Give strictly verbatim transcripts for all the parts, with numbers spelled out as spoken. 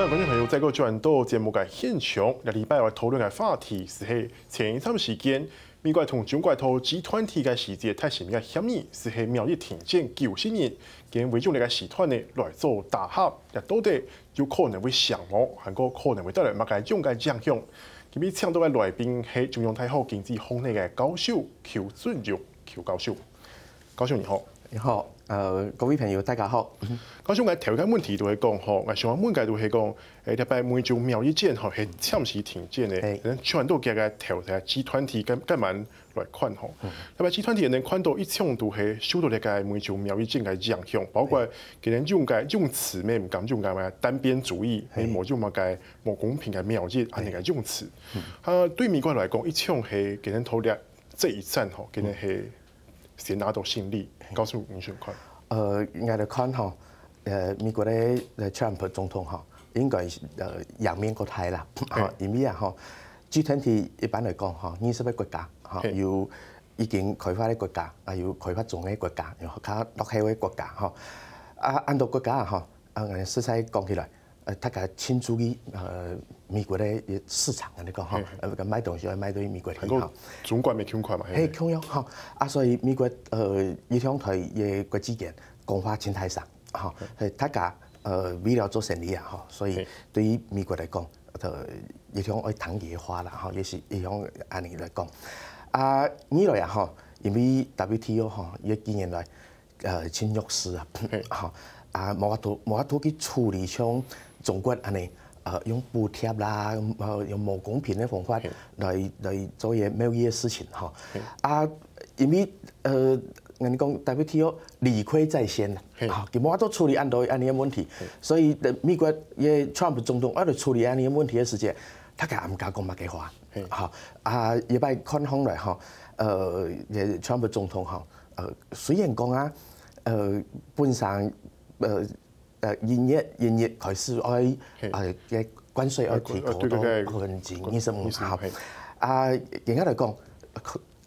觀眾朋友，再過轉到節目个現場，這禮拜愛討論个話題就係前一段時間，美國同中國討G twenty个時節，達成个協議，就係貿易停戰九十日，跟微眾這个時段呢來做打合，這到底有可能會成無？還過可能會帶來麼个樣个影響？今日請到个來賓係中央大學經濟學系个教授邱俊玉邱教授。教授你好。你好，呃，各位朋友，大家好。教授，𠊎頭一个問題就係講吼，𠊎想問个就係講，誒，這擺美中貿易戰吼，係暫時停戰个，嘿。可能全都加个頭个G twenty今，今晚來看吼。嗯。這擺G twenty能看到一場就係受到這个美中貿易戰个影響，包括嘿。可能用个用詞咩，毋敢用个咩單邊主義，嘿。咩無用麼个無公平个貿易，嘿。恁樣个用詞。嗯。啊，對美國來講，一場係可能討論這一戰吼，可能係先拿到勝利，教授你想看？呃，𠊎來看吼，呃，美國个，呃，Trump總統吼，應該是，呃，贏面較大啦，吼，嘿。因為啊吼，G twenty一般來講吼，二十个國家吼，嘿。有已經開發个國家，啊有開發中个國家，有較落後个國家吼。啊，恁多國家吼，啊，實在講起來，呃，大家盡注意，呃，美國个市場，恁樣講吼，嘿，嘿。呃，買東西愛買對美國去吼。還過中國也共款嘛，嘿，嘿。共樣吼。啊，所以美國，呃，一向對个國際間講話盡大聲吼，嘿。所以大家，呃，為了做生意啊吼，所以嘿。對於美國來講，呃，一向愛聽佢个話啦吼，也是一向恁樣來講。啊，二來啊吼，因為W T O吼，佢近年來 呃，盡弱勢啊，嘿。吼，啊，無法度，無法度去處理像中國恁樣，呃，用補貼啦，呃，用無公平个方法嘿。來，來做一些貿易个事情，吼。嘿。啊，因為，呃，人講W T O理虧在先啦，嘿。吼，佢無法度處理恁多恁樣个問題，嘿。所以，呃，美國个Trump總統愛來處理恁樣个問題个時節，大家也毋敢講麼个話，嘿。吼，啊，這擺看起來吼，呃，這Trump總統吼，呃，雖然講啊，呃，本身，呃，呃，一月，一月開始愛，嘿。呃，个關稅愛提高到百分之二十五，二十五，吼。嘿。啊，應該來講，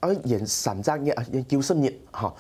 愛延三十日，啊，延九十日，吼。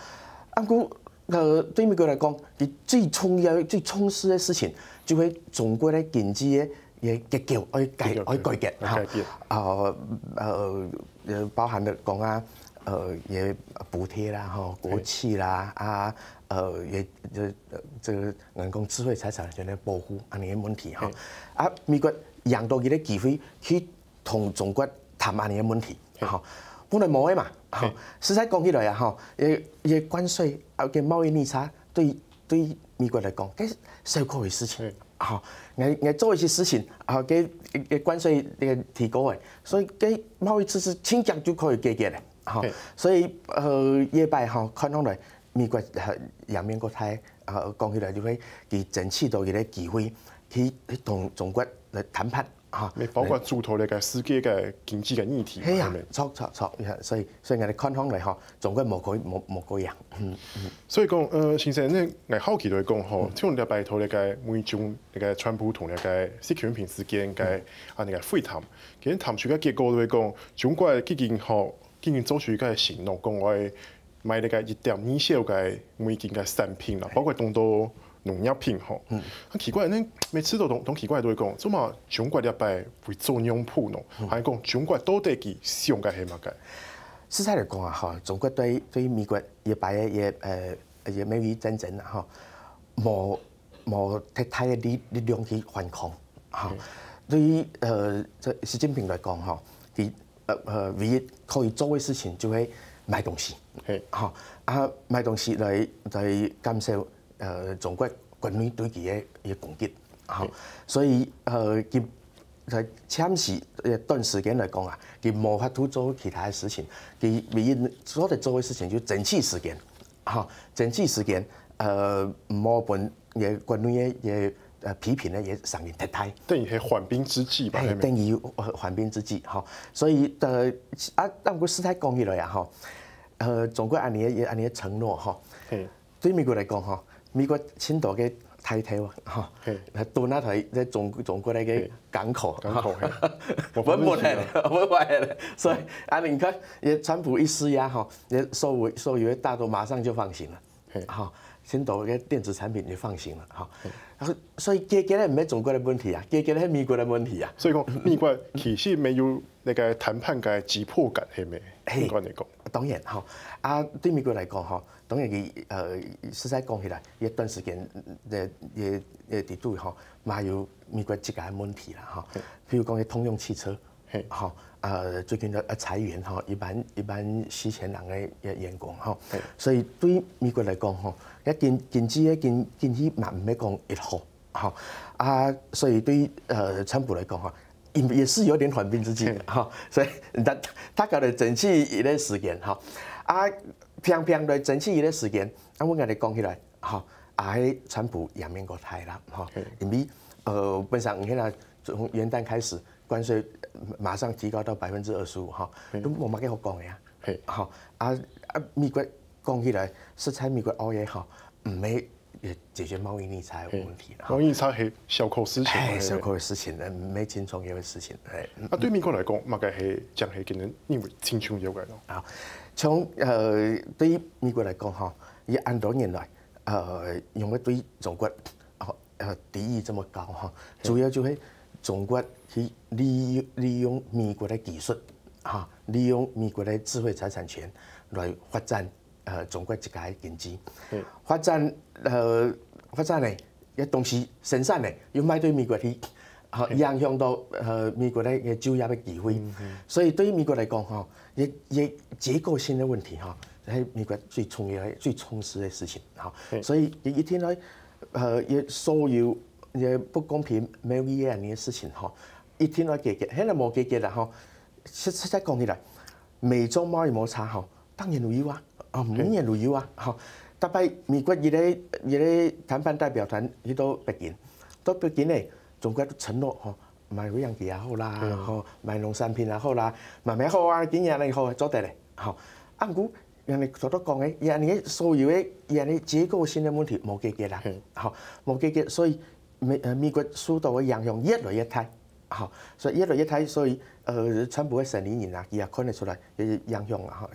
啊，毋過，呃，對美國來講，佢最重要、最重視个事情，就係中國个經濟个 个結構愛改，結構，愛改革，吼。愛改變。呃，呃，呃，包含了講啊，呃，个補貼啦，吼，國企啦，啊，呃，个，這，呃，這个人工智慧財產權个保護，恁樣个問題，吼。嘿。啊，美國用到佢个機會去同中國談恁樣个問題，嘿。吼。本來無个嘛，吼。嘿。實在講起來啊，吼，个，个關稅啊，个貿易逆差對，對美國來講，該小可个事情。嘿。 吼，𠊎，𠊎做一些事情，吼，个，个關稅个提高个，所以个貿易赤字盡遽就可以解決了，吼。嘿。所以，呃，這擺吼，看起來美國，呃，贏面較大，啊，講起來就係佢爭取到一个機會，去，去同中國來談判，吼。也包括主導這个世界个經濟个議題嘛，嘿啊，係無？著，著，著，所以，所以𠊎看起來吼，中國無可以，無，無可以贏。嗯，嗯。所以講，呃，先生，該𠊎好奇來講吼，嗯。像這擺頭該个美中 該个川普同該个習近平之間个，嗯。啊，該个會談，其實談出个結果就係講，中國既經吼，既經做出一个承諾，講愛買該个一點二兆个美金个產品啦，嘿。包括當多農業品吼。嗯。啊，奇怪，該每次都當，當奇怪，都會講，做麼中國這擺會做樣般呢？嗯。還講中國到底佢想个係麼个？實在來講啊，吼，中國對，對美國這擺个，呃，這貿易戰爭啊，吼，無 無忒大个力，力量去反抗，吼。嗯。對於，呃，這習近平來講，吼，佢，呃，呃，唯一可以做个事情就係買東西，嘿。吼，啊，買東西來，來減少，呃，中國國內對佢个，个攻擊，吼。嘿。所以，呃，佢在暫時，呃，短時間來講啊，佢無法度做其他个事情，佢唯一做得做个事情就爭取時間。 吼，爭取時間，呃，莫分个國內个，个，呃，批評个个聲音忒大。等於係緩兵之計吧，嘿，係無？等於，呃，緩兵之計，吼。所以，呃，啊，但毋過實在講起來啊，吼，呃，中國恁樣个，恁樣个承諾，吼，嘿。對美國來講，吼，美國盡多个大頭啊，吼，嘿。來蹲啊在，在中，中國个嘿。港口，港口，嘿。穩穩个，穩穩个。所以，啊，你看，也川普一施壓，吼，也所有，所有个大頭馬上就放行了。 嘿。吼，盡多个電子產品，你放心啦，吼。然後所以解決个毋係中國个問題啊，解決个係美國个問題啊。所以講，美國其實沒有那個談判个急迫感，係無？嘿，應該來講。當然吼，啊，對美國來講吼，當然佢呃，實在講起來，一段時間个个个制度吼，嘛有美國自家个問題啦吼。譬如講，通用汽車，嘿，吼，呃，最近个呃裁員吼，一萬一萬四千人个个員工吼。嘿，所以對美國來講吼，个經經濟个經經濟嘛毋係講一好吼，啊，所以對呃川普來講吼，也也是有點緩兵之計哈，所以他他搞得爭取一个時間哈，啊，平平來爭取一个時間，啊，我跟你講起來哈，啊，川普贏面過大啦哈，因為呃，本身你看從元旦開始關稅馬上提高到百分之二十五哈，都無麼个好講个呀，哈，啊啊，美國講起來，實在美國O E哈，毋係解決貿易逆差个問題啦，貿易差係小可事情，係小可个事情，毋係盡重要个事情，係。啊，對美國來講，麼个係正係佢等認為盡重要个咯？啊，從呃，對於美國來講哈，佢恁多年來，呃，因為對中國，呃，敵意這麼高哈，主要就係中國去利利用美國个技術，哈，利用美國个智慧財產權來發展呃中國自家个經濟，發展呃發展呢，个東西生產呢又賣對美國去，好影響到呃美國个个就業个機會。所以對於美國來講吼，也也結構性个問題吼，係美國最重要个、最重視个事情吼。所以一定愛呃，也所有也不公平貿易个恁樣个事情吼，一定愛解決。現在無解決啦吼，實實在講起來，美中貿易摩擦吼，當然會有啊，啊，每年會有啊，吼。特別美國一个一个談判代表團去到北京，到北京呢，中國承諾吼，買無人機也好啦，吼，買農產品也好啦，買買好啊，今年呢好做得咧，吼。啊，毋過，人哋頭頭講个，人哋所有个，人哋結構性个問題無解決啦，吼，無解決，所以美呃美國受到个影響越來越大。 吼，所以越來越大，所以呃，川普个生理人啊，佢也看得出來，个影響啊，吼，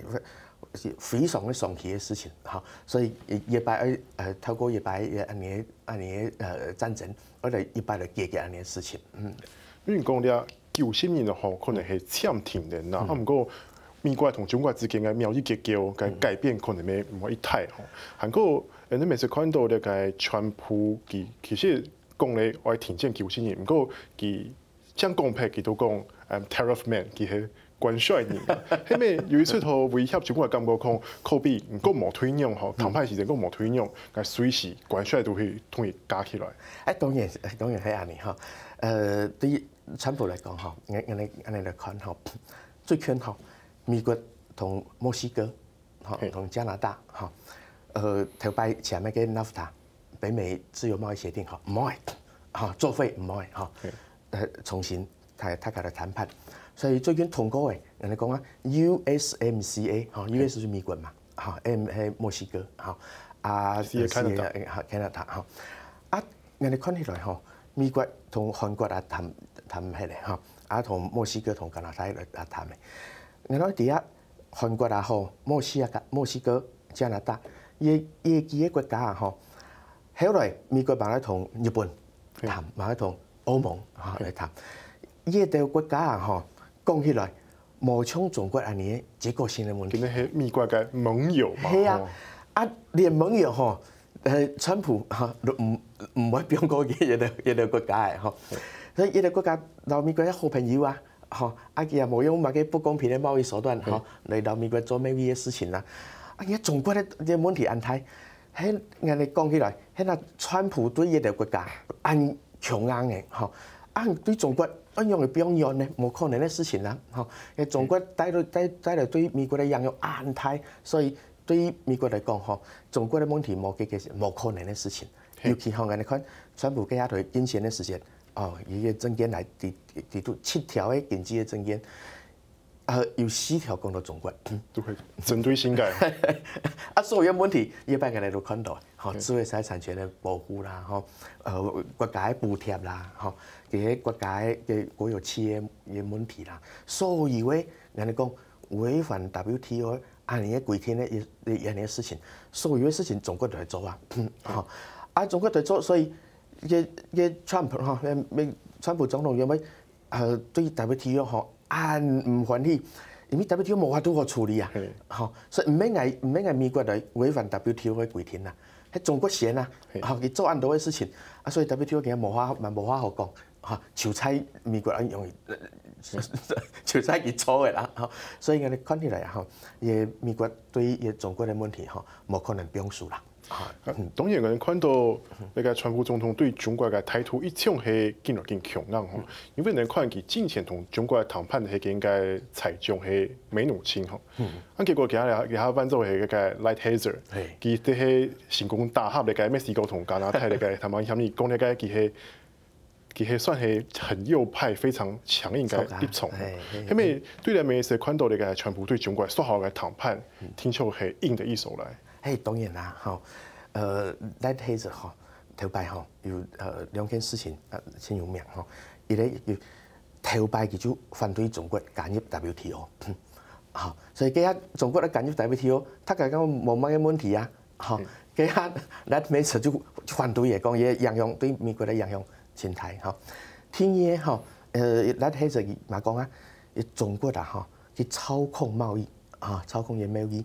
是非常个傷氣个事情，吼，所以禮拜二呃，透過禮拜二个恁樣恁樣个呃戰爭，為了禮拜二解決恁樣个事情，嗯。因為講了九十年吼，可能係暫停个啦，啊，毋過美國同中國之間个貿易結構个改變可能會無一大吼，還過，呃，你每次看到這個川普佢其實 講咧愛停戰九十年，毋過佢正講白，佢都講，嗯，tariff man，佢係關稅人啊。係無有一出吼威脅中國，感覺講可比毋過無退讓吼，談判時間講無退讓，該隨時關稅都會同佢加起來。哎，當然，當然係恁樣吼。呃，對於川普來講吼，𠊎𠊎𠊎來看吼，最近吼，美國同墨西哥 吼，同加拿大吼，呃，頭擺簽个个NAFTA北美自由貿易協定吼，毋愛，吼，作廢毋愛吼，呃，重新大大家來談判。所以最近通過个，人家講啊，USMCA吼，US就美國嘛，吼，M係墨西哥吼，啊，C係加拿大，吼，加拿大吼，啊，人家看起來吼，美國同韓國啊談談起來吼，啊，同墨西哥同加拿大來啊談个，然後底下 韓國也好，墨西哥、墨西哥、加拿大，這這幾个國家啊吼，後來美國嘛來同日本談，嘛來同歐盟吼來談，這兜國家啊吼，講起來，無像中國恁樣个結構性个問題。佢等係美國个盟友嘛，係啊，啊，連盟友吼，呃，川普吼，都毋毋會放過這兜這兜國家个吼，所以這兜國家摎美國係好朋友啊。 吼，啊，佢也無用麼个不公平个貿易手段吼，來摎美國做貿易个事情啦。啊，你看中國个个問題恁大，係恁樣講起來，係那川普對這兜國家恁強硬个吼，啊，對中國恁樣个表現呢，無可能个事情啦吼。因為中國帶來帶帶來對美國个影響恁大，所以對於美國來講吼，中國个問題無解決是無可能个事情。尤其吼，恁樣看川普這下對競選个時間， 哦，佢个政見來提提出七條个經濟个政見，呃，有四條講到中國。都會針對性个。啊，所有个問題，一般个人都看到，吼，智慧財產權个保護啦，吼，呃，國家个補貼啦，吼，這些國家个个國有企業个問題啦，所有个，人家講違反 W T O 恁樣个規定个一、一樣个事情，所有个事情中國都來做啊，吼，啊中國都來做，所以个、个 Trump 吼，个川普總統因為呃對 W T O 吼恁毋歡喜，因為 W T O 無法度好處理啊，吼，所以毋免愛、毋免愛美國來違反 W T O 个規定啊，係中國先啊，吼，佢做恁多个事情，啊所以 W T O 今日無話嘛無話好講。 哈，就在美國人用，就在佢做个啦，哈，所以𠊎看起來哈，也美國對也中國个問題哈，無可能放手啦。哈，當然，𠊎看到那個川普總統對中國个態度一向係緊來緊強硬吼，因為你看佢之前同中國談判係應該財長係梅努欽吼，啊結果佢下佢下換做係該個 Lighthizer，佢這係成功打合那個墨西哥同加拿大那個談判協議，講那個佢係。 佢係算係很右派、非常強硬个立場。係毋係對這面係看到這個川普對中國說好个談判，聽說係硬个意思來。係當然啦，吼，呃，Lighthizer吼，頭擺吼有呃兩件事情呃先有名吼，一個就頭擺佢就反對中國加入 W T O，吼，所以今日中國个加入 W T O，大家講無麼个問題啊，吼，今日 Lighthizer 就反對个，講佢影響對美國个影響。 心態吼。第二吼，呃，Lighthizer嘛講啊，中國啊吼，去操控貿易啊，操控个貿易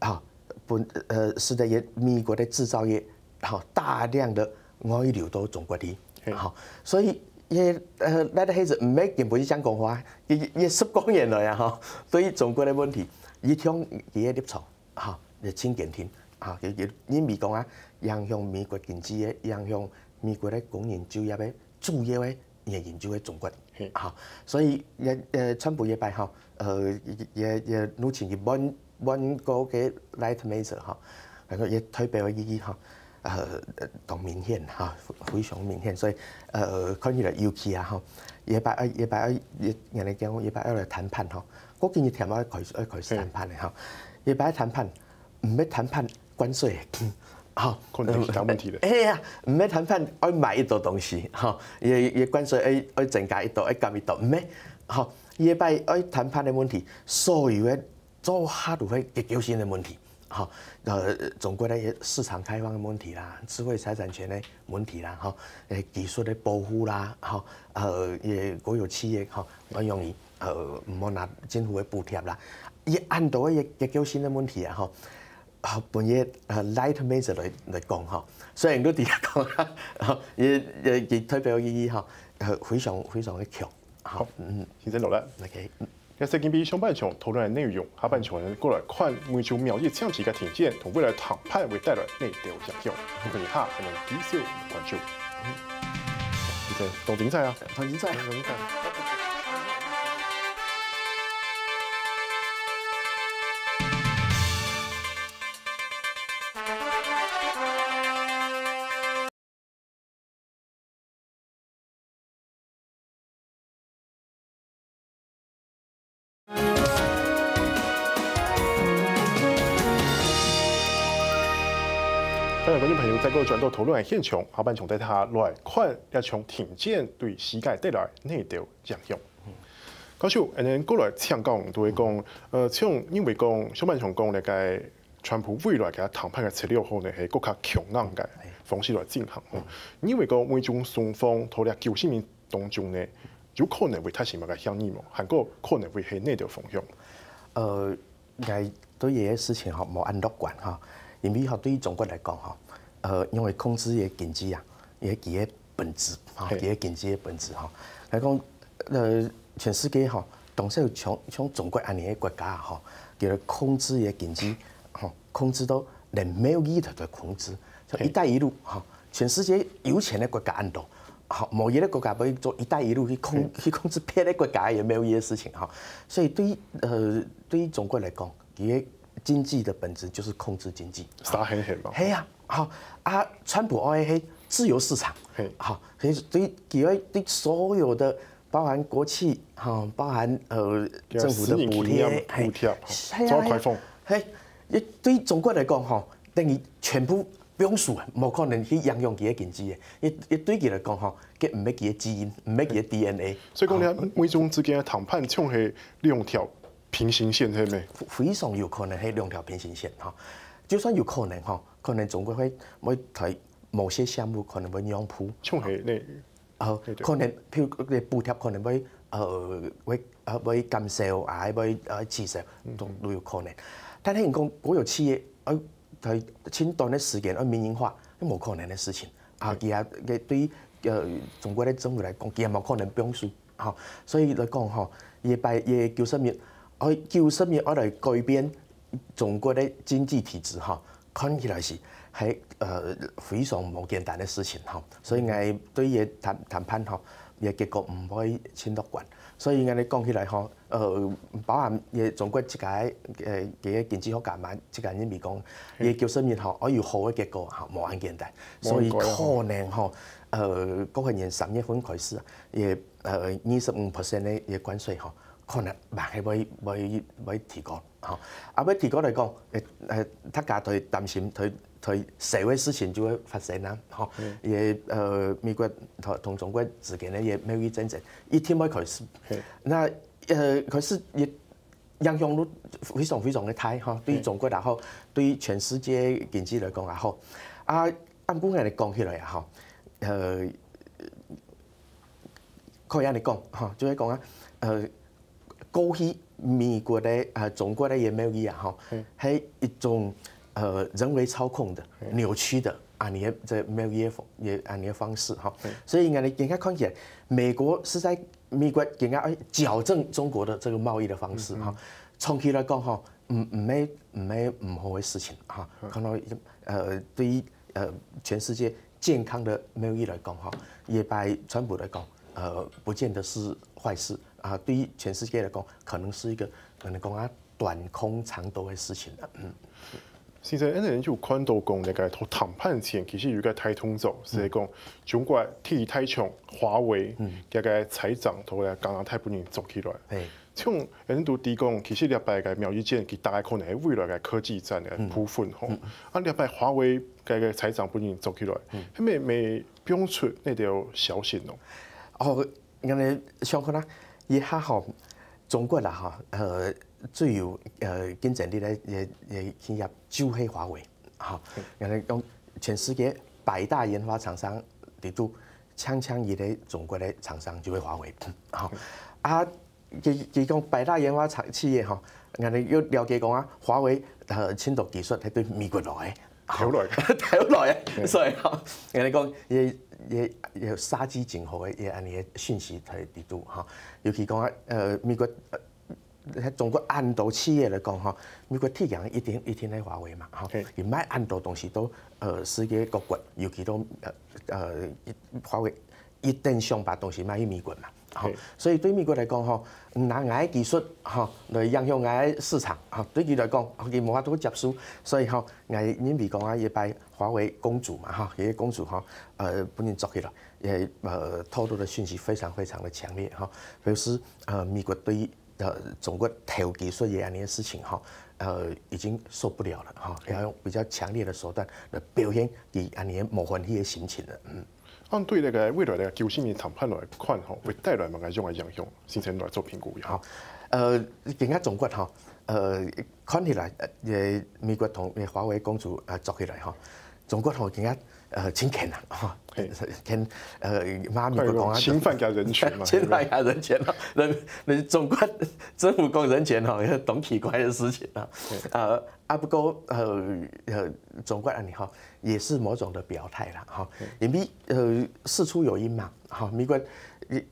啊，本呃使得个美國个製造業吼大量个外流到中國去，吼，所以也呃，Lighthizer毋係根本就講講話，也也十過年來啊吼，對於中國个問題，一向佢个立場。 哈，也真堅定，哈，佢佢認為講啊，影響美國經濟个，影響美國个工人就業个主要个原因就係中國，哈，所以也呃川普這擺吼，呃也也也入侵去換換過个 Lighthizer 哈，然後也代表个意義哈，呃當明顯哈，非常明顯，所以呃看起來尤其啊哈，這擺愛這擺愛也人家講這擺愛來談判哈， 過幾日天愛開始愛開始談判个吼，這擺談判毋係談判關稅，吼，可能其他問題了。哎呀，毋係談判愛買幾多東西，吼，也也關稅愛愛增加幾多，愛減幾多，毋係，吼，這擺愛談判个問題，所有个做下都係結構性个問題，吼，呃，中國个市場開放个問題啦，智慧財產權个問題啦，吼，誒，技術个保護啦，吼，呃，也國有企業吼，愛用於 呃，毋好拿政府个補貼啦。佢恁多个結構性个問題啊，吼，啊，分佢呃 Lighthizer 來來講吼，雖然都底下講啊，吼，也也佢代表意義吼，呃，非常非常个強。好，嗯，先生落來。OK。也係今晡日上半場討論个內容，下半場呢過來看美中貿易衝突个停戰同未來談判會帶來哪兜影響，分一下還能繼續關注。先生，當精彩啊！當精彩。歡迎觀眾朋友再過轉到討論現場，下半場帶大家來看這場停戰對世界帶來哪兜影響。 教授，恁樣過來請教，都會講，呃，像因為講上半場講該個川普未來个談判个策略吼呢，係較強硬个方式來進行吼。你認為講美中雙方在這九十年當中呢，有可能會達成麼个協議無？還過可能會係哪兜方向？呃，𠊎對這个事情吼無恁樂觀吼，因為吼對於中國來講吼，呃，因為控制个經濟啊，也佢个本質吼，佢个經濟个本質吼，來講。 呃，全世界吼，當少像像中國恁樣个國家吼，佢个控制个經濟吼，控制到連貿易都在控制，像一帶一路吼，全世界有錢个國家恁多，吼，無一个國家會做一帶一路去控去控制別个國家个貿易个事情吼，所以對呃對中國來講，佢个經濟个本質就係控制經濟，啥很很嘛，係啊，吼啊，川普愛个係自由市場，吼，所以對佢愛對所有个 包含國企，吼，包含呃政府个補貼，補貼，做開放，嘿，對中國來講吼，等於全部放手，無可能去影響佢个經濟个。也也對佢來講吼，佢毋係佢个基因，毋係佢个DNA。所以講呢，美中之間个談判像係兩條平行線係無？非常有可能係兩條平行線哈。就算有可能哈，可能中國會會在某些項目可能會讓步。像係呢？呃，對對。可能譬如个補貼可能會呃會呃會減少啊，會呃取消，都都有可能。但係你講國有企業呃，在盡短个時間愛民營化，係無可能个事情。啊，佢啊个對呃中國个政府來講，佢也無可能放手。吼，所以來講吼，這擺這九十日，愛九十日愛來改變中國个經濟體制吼，看起來是係呃非常無簡單个事情吼。所以𠊎對這談談判吼，這結果毋會盡樂觀。所以𠊎講起來吼，呃，包含這中國自家个呃个經濟學家嘛，自家認為講，這九十日吼，愛有好个結果吼，無恁簡單。所以可能吼，呃，過後年三月份開始啊，這呃二十五percent个這關稅吼，可能嘛還會會會提高。 吼，啊，愛提高來講，呃呃，大家都擔心，都都社會事情就會發生啊，吼，也呃，美國同同中國之間个這貿易戰爭一定會開始。那呃，開始也影響力非常非常个大，吼，對中國也好，對全世界經濟來講也好，啊，按本來講起來啊，吼，呃，可以恁樣講，吼，就係講啊，呃， 過去美國个啊中國个這貿易啊吼，係一種呃人為操控个、扭曲个恁樣个這貿易个方也恁樣个方式吼。所以𠊎等今下看起來，美國是在美國今下愛矯正中國个這個貿易个方式吼。長期來講吼，毋毋係毋係毋好个事情吼。看到呃對於呃全世界健康个貿易來講吼，這擺川普來講，呃，不見得是壞事。 啊，對於全世界來講，可能是一個可能講啊短空長多个事情啊。嗯。先生，恁樣就看到講，這個談判前其實有一個大動作，係講中國第一大廠華為，佢个財長同加拿大本人捉起來。像恁樣都知講，其實這擺个貿易戰，佢大概可能係未來个科技戰个部分吼。啊，這擺華為个財長本人捉起來，係毋係放出這條消息咯？哦， 𠊎等想看啊，這下吼，中國啦吼，呃，最有呃競爭力个个个企業就係華為，吼。𠊎等講全世界百大研發廠商裡肚，強強一个中國个廠商就係華為，吼。啊，佢佢講百大研發廠企業吼，𠊎等又了解講啊，華為呃盡多技術係對美國來个。 偷來，偷來个，所以吼，人家講也也也殺雞儆猴个，也恁樣个訊息在裡肚吼。尤其講啊，呃，美國、呃、中國恁多企業來講吼，美國第一一定一定係華為嘛吼，佢賣恁多東西都呃世界各國，尤其都呃呃華為 一定想把東西賣去美國嘛。吼，所以對美國來講吼，拿𠊎个技術吼來影響𠊎个市場吼，對佢來講，佢無法度接受。所以吼，𠊎認為講啊，這擺華為公主嘛吼，這個公主吼，呃，本人捉起來，也呃透露的訊息非常非常的強烈吼，表示呃美國對呃中國偷技術這樣的事情吼，呃已經受不了了吼，要用比較強烈的手段來表現佢恁樣無歡喜的心情了，嗯。 恁對這個未來个九十日談判來看吼，會帶來麼个樣个影響？先生來做評估一下。呃，今下中國吼，呃，看起來，呃，美國同華為公主呃捉起來吼，中國吼今下呃真譴啊，吼，譴呃罵美國講啊，侵犯佢人權嘛，侵犯佢人權咯，人人中國政府講人權吼，當奇怪的事情啊，呃，啊不過呃呃中國恁樣吼。 也是某種的表態啦，哈，因為呃事出有因嘛，哈，美國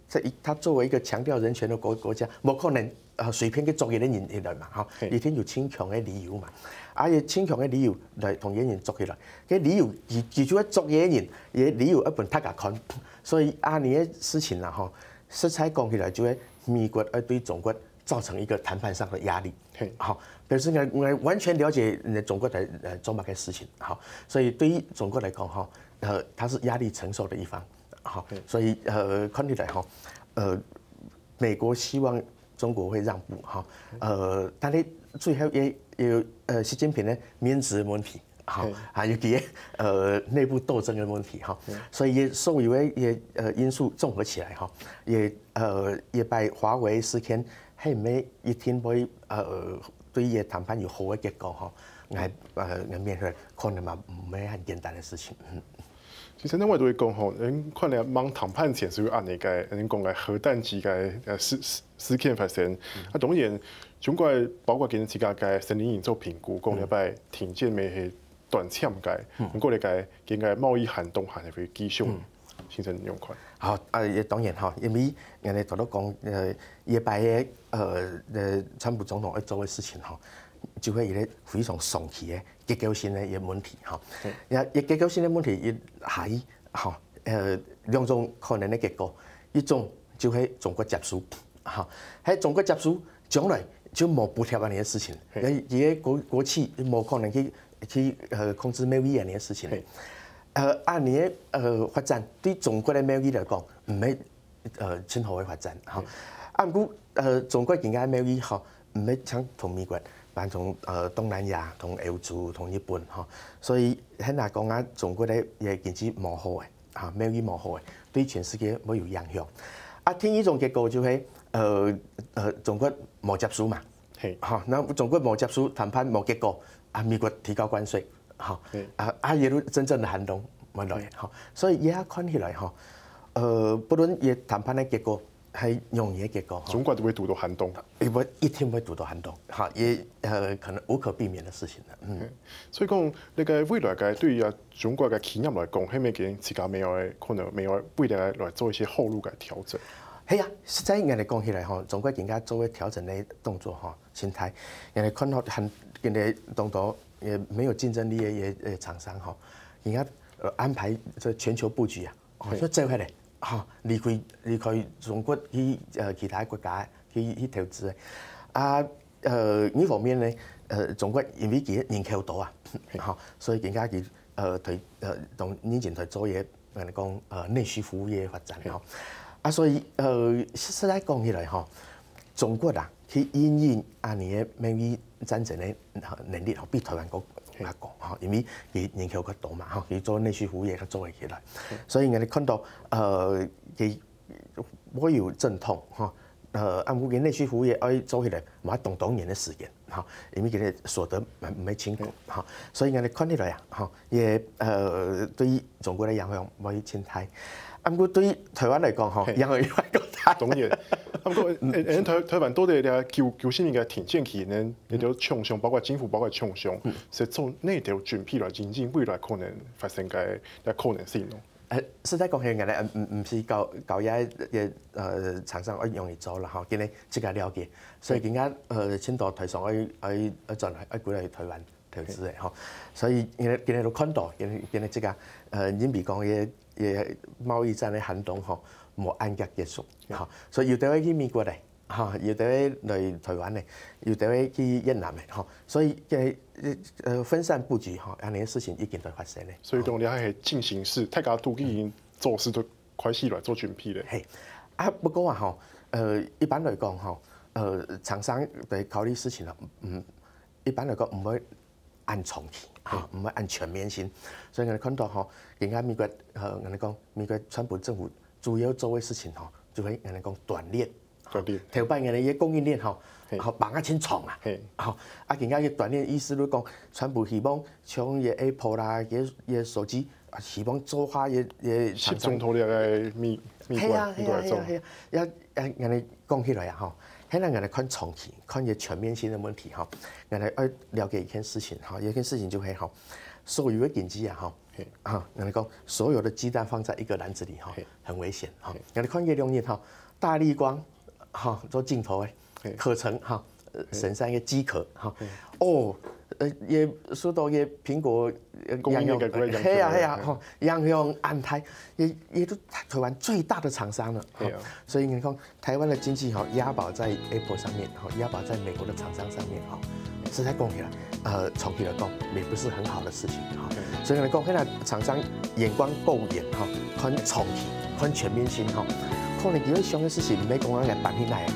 這它作為一個強調人權的國國家，無可能呃隨便去捉一個人人來嘛，哈，一定有清強的理由嘛，啊有清強的理由來同人人捉起來，這理由佢佢就會捉人人，也理由要分大家看，所以啊你的事情啦，哈，實在講起來就係美國要對中國 造成一個談判上的壓力。好，表示呢，我完全了解中國在呃做麼个事情。好，所以對於中國來講，哈，呃，它是壓力承受的一方。好，所以呃，看起來哈，呃，美國希望中國會讓步哈，呃，但是最後也也有呃習近平的面子的問題。 好，還有佢个呃內部鬥爭的問題哈，所以也所有个也呃因素綜合起來哈，也呃也把華為事件係毋係一定會呃對這談判有好个結果吼？𠊎呃𠊎面對可能嘛毋係很簡單个事情。嗯。其實另外都會講吼，人看了望談判前係有恁呢个，人講个核彈級个呃事事事件發生。啊當然，中國包括佢自家个森林營做評估，講這擺停戰乜係短暫个，毋過這个應該貿易寒冬還係會繼續。先生你仰看？好，啊也當然吼，因為人家頭頭講，呃，這擺个呃呃川普總統愛做个事情吼，就係一個非常長期个結構性个一個問題吼。也一結構性个問題，一下吼，呃，兩種可能个結果，一種就係中國接受，吼，係中國接受，將來就無補貼恁呢个事情，佢个國國企無可能去去呃控制貿易恁呢个事情。呃，恁呢个呃發展對中國个貿易來講，毋係呃盡好个發展吼。啊毋過呃中國今个貿易吼，毋係淨同美國，還同呃東南亞、同歐洲、同日本吼，所以現下講啊，中國个也經濟無好个，哈，貿易無好个，對全世界會有影響。啊，第二種結果就係呃呃中國無接受嘛，係，哈，那中國無接受，談判無結果，啊，美國提高關稅，哈，啊啊，也就真正个寒冬會來，哈，所以這下看起來哈，呃，不論這談判个結果，還有仰般个結果，哈，中國都會堵到寒冬，也會一定會堵到寒冬，哈，也呃可能無可避免个事情了，嗯。所以講，這个未來个對於啊中國个企業來講，係毋係佢自家乜愛可能乜愛為了來做一些後路个調整？係啊，實在𠊎來講起來吼，中國今个做个調整个動作吼， 心態，因為看到很，因為當多也沒有競爭力个也呃廠商吼，人家呃安排這全球布局啊，哦，就走開來，哈，離開離開中國去呃其他國家去去投資个。啊呃，一方面呢，呃，中國因為佢人口多啊，哈，所以人家佢呃對呃同人家在做个，呃講呃內需服務業發展吼。啊，所以呃實在講起來吼， 中國啊，去因應啊你个貿易戰爭个能力吼，比台灣高較高吼，因為佢人口較多嘛吼，佢做內需服務業較做得起來。所以𠊎看到呃，佢會有陣痛吼，呃，啊毋過佢內需服務業愛做起來，嘛當多年个時間吼，因為佢个所得毋毋係盡高吼，所以𠊎看起來啊吼， 也呃對中國个影響會盡大。啊毋過對台灣來講吼，影響又會較大。當然，啊毋過，誒誒，台台灣到底這九九十年代停戰期間，這兜廠商，包括政府，包括廠商，係做哪兜準備來因應未來可能發生个个可能性咯？誒，實在講起來，毋毋毋係教教這个呃廠商愛仰般做啦吼，今日自家了解，所以今日呃盡多台商愛愛愛轉來愛歸來台灣 投資个吼。所以今日今日都看到，今日今日這个呃，因為講个个貿易戰个寒冬吼，無恁遽結束吼，所以有兜會去美國个吼，有兜會來台灣个，有兜會去越南个吼，所以个呃分散布局吼，恁呢个事情已經在發生个。所以講，這還係進行式，大家都已經做事都開始來做準備了。係，啊毋過啊吼，呃，一般來講吼，呃，廠商在考慮事情啊，嗯， 一般來講毋會恁長期，吼，毋會恁全面性。所以𠊎看到吼，今个美國，呃，𠊎講美國川普政府主要做个事情吼，就係𠊎講短鏈。短鏈。頭擺𠊎个供應鏈吼，吼，綁啊盡長啊，吼，啊今个个短鏈意思就講，川普希望像个Apple啦，个个手機，啊希望做下个个廠商。集中到這个美美國，係啊係啊係啊係啊，也也𠊎講起來啊吼，現在𠊎看長期， 看一個全面性的問題哈，𠊎來愛了解一件事情哈，有一件事情就係哈，所有的經濟啊哈，哈，𠊎來講，所有的雞蛋放在一個籃子裡哈，很危險哈。𠊎來看這兩日哈，大立光哈做鏡頭誒，可成哈，呃，神山个機殼哈，哦，呃，也受到个蘋果呃影響，係啊係啊，哈，影響恁大，也也都台灣最大的廠商了哈，所以你看。 台灣的經濟哈押寶在Apple上面哈，押寶在美國的廠商上面哈，實在講起來，呃，長期來講也不是很好的事情哈。所以來講，現在廠商眼光夠遠哈，看長期、看全面性哈，可能佢會想个事情，毋係講愛來搬起來，